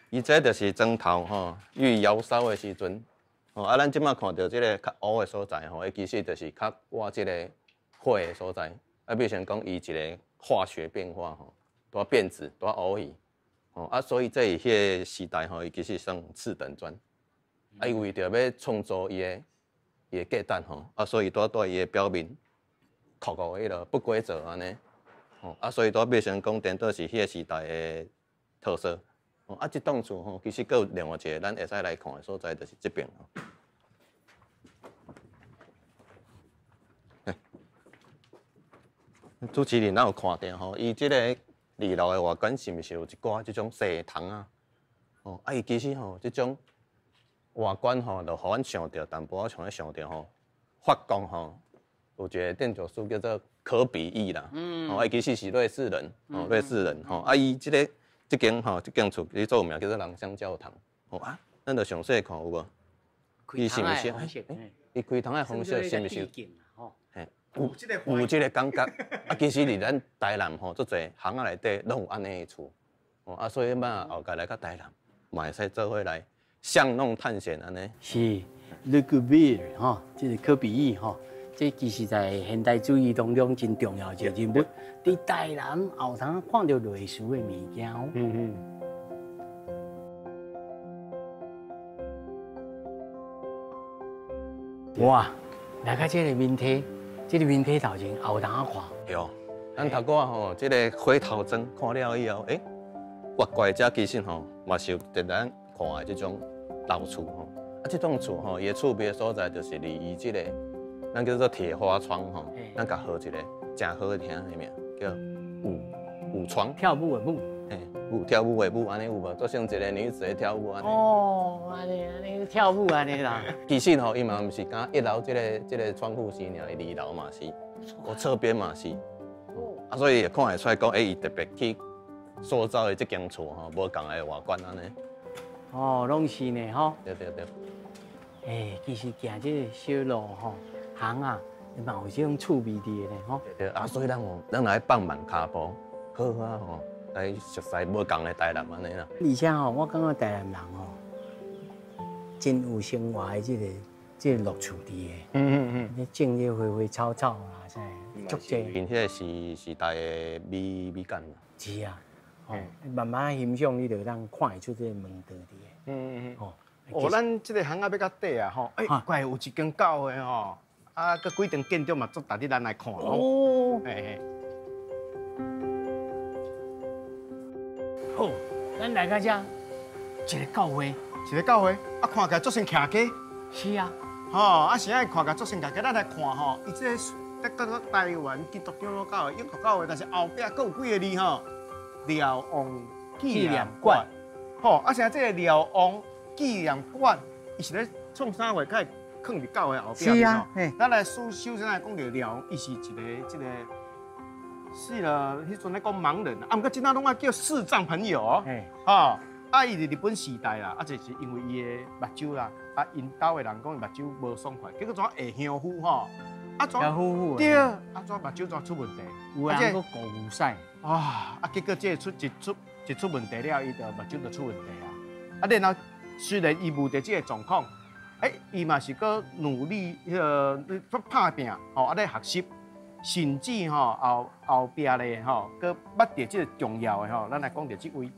伊这就是砖头吼，欲窑烧的时阵。哦，啊，咱这马看著这个较乌的所在吼，伊其实就是较倚这个火的所在。啊，比如讲伊一个化学变化吼，拄变质，拄乌去。吼，啊，所以这是彼个时代吼，伊其实算次等砖。啊，伊为著欲创造伊的伊的价值吼，啊，所以拄伫伊的表面刻个彼个不规则按呢。吼，啊，所以拄变成讲，颠倒是彼个时代的特色。哦，啊，这栋厝吼，其实阁有另外一个咱会使来看的所在，就是这边吼。主持人，咱有看著吼，伊这个二楼的外观是毋是有一寡这种细窗啊？哦，啊，伊其实吼，这种外观吼，就予阮想著淡薄仔像咧想著吼，法国吼有一个建筑师叫做可比意啦，哦，伊其实是瑞士人，哦，瑞士人吼，啊，伊这个。这间吼，这间厝其实做有名叫做人生教堂。吼啊，咱就详细看有无？伊是毋是？伊开窗的方式是毋是？嘿，有这个感觉。啊，其实伫咱台南吼，足济巷仔内底拢有按呢的厝。哦啊，所以嘛后盖来到台南，嘛会使做伙来巷弄探险按呢。是，Le Corbusier 吼，这个柯比意吼。这其实在现代主义当中真重要一个人物。伫台南后通看著类似的物件。哇，来到这个面梯，这个面梯头前后通看。对。咱頭拄仔吼，這个火頭莊看了以後，欸，越過遮其實吼，嘛是有佇咱看的這種老厝吼。啊，這棟厝吼，伊的趣味的所在就是佇伊這個，咱叫做鐵花窗吼，咱共號一个誠好聽的名，叫舞舞窗。跳舞的舞。嘿，舞跳舞的舞，按呢有無？做像一个女子咧跳舞按呢。哦，按呢按呢跳舞按呢啦。其實吼，伊嘛毋是干一樓這个窗戶是爾，伊二樓嘛是，我側邊嘛是。啊，所以會看會出來講，欸，伊特別去塑造的這間厝吼，無仝的外觀按呢。哦，攏是呢，吼。對對對。欸，其實行這个小路吼，巷仔，嘛有這種趣味佇咧吼。對啊，所以咱吼，咱來放慢跤步，好好啊吼，來熟悉無仝的台南按呢啦。而且吼，我感覺台南人吼，真有生活的這个樂趣佇咧。你種這花花草草啦，啥，足濟。𪜶彼个時代的美感啦。是啊，哦，慢慢欣賞，你就通看會出這个門道佇咧。哦。哦，咱這个巷仔欲較底啊吼，欸，怪有一間教會吼，啊，閣幾棟建築嘛，足值得咱來看哦。嘿嘿。好，咱來到這，一個教會，一個教會，啊，看起來足像徛家。是啊。吼，啊，是按看起來足像徛家，咱來看吼，伊這個叫做台灣基督長老教會、永福教會，但是後壁閣有幾个字吼，廖王紀念館。吼，啊，啥這个廖王紀念館，伊是咧創啥貨？較會囥佇教會後壁。是啊，咱來首先來講著廖王，伊是一个這个，是啦，彼陣咧講盲人，啊，毋過這仔攏愛叫視障朋友哦。吼，啊，伊佇日本時代啦，啊，就是因為伊的目睭啦，啊，𪜶兜的人講伊目睭無爽快，結果怎下鄉夫吼，啊怎？對，啊怎目睭怎出問題？有人閣顧有屎。啊，啊，結果這個出一出一出問題了，伊就目睭就出問題啊。啊，然後雖然伊無著這个狀況，欸，伊嘛是閣努力彼个拍拚，吼，啊咧學習，甚至吼後後壁咧吼，閣捌著這个重要的吼，咱來講著這位，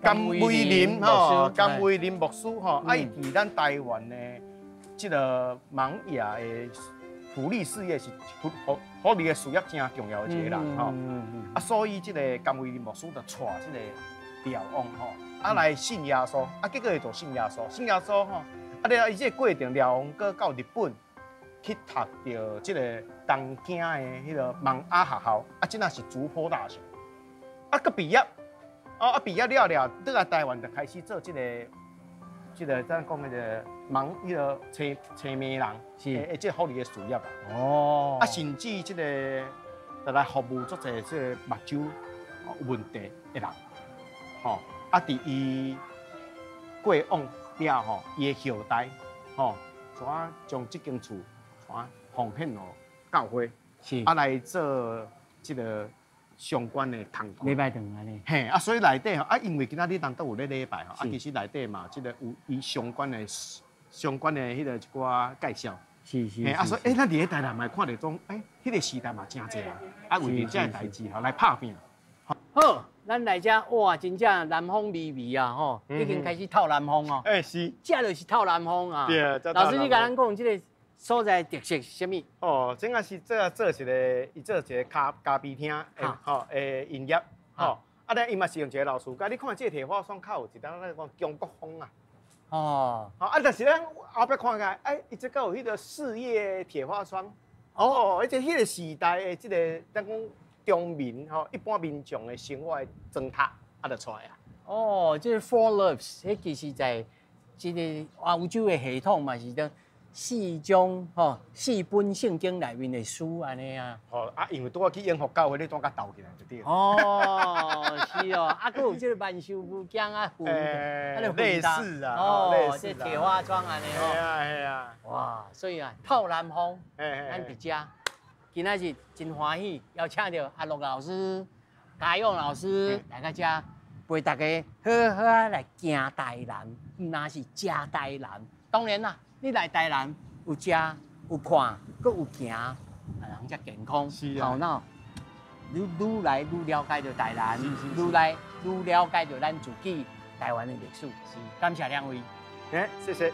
甘威林吼，甘威林牧師吼，啊，伊佇咱台灣的這个盲啞的福利事業是福利的事業誠重要的一個人吼，啊，所以這个甘威林牧師就帶這个廖王吼，啊來信耶穌，啊結果伊就信耶穌，信耶穌吼，啊了伊這个過程，廖王閣到日本去讀著這个東京的彼个盲啞學校，啊，這若是筑波大學，啊，閣畢業，哦，啊畢業了了，轉來台灣就開始做這个咱講彼个盲彼个青盲人，是，這个福利的事業啊。哦。啊，甚至這个就來服務足濟這个目睭有問題的人，吼，啊，佇伊過往了吼，伊的後代，吼，怎將這間厝怎奉獻予教會，是，啊來做這个相關的工作。禮拜堂按呢。嘿，啊，所以內底吼，啊，因為今仔日人都有咧禮拜吼，啊，其實內底嘛，這個有伊相關的彼个一寡介紹。是是。嘿，啊，所以，欸，咱佇咧台南嘛看著講，欸，彼个時代嘛誠濟人，啊，為著這个代誌吼來拍拚。好，咱來這哇，真正南風微微啊，吼，已經開始透南風哦。欸，是。這就是透南風啊。對啊。老師，你共咱講這个所在特色是啥物？哦，這個是做做一个，伊做一个咖啡廳，吼，營業，吼，啊，咧伊嘛是用一个老師，佮你看這个鐵花窗較有一當咱講中國風啊。哦。啊，但是咱後壁看起來，哎，伊這閣有彼个四葉鐵花窗。哦，而且彼个時代的這个，咱講中民吼，一般民眾的生活的狀態，啊，就出來啊。哦，這个 Four Loves，彼其實在這个歐洲的系統嘛是當四種吼，四本聖經內面的書按呢啊。哦，啊，因為拄仔去永福教會，你拄較鬥起來就對。哦，是哦，啊，閣有這个萬壽無疆啊，雲，啊，類似啊，哦，這鐵花窗按呢吼。係啊，係啊。哇，所以啊，透南風，咱佇遮，今仔日真歡喜，邀請著阿樂老師、嘉勇老師來到遮，陪大家好好啊來行台南，毋但是食台南，當然啦。你來台南有食有看，閣有行，啊人才健康，頭腦愈來愈了解著台南，愈來愈了解著咱自己台灣的歷史。感謝兩位，欸，謝謝。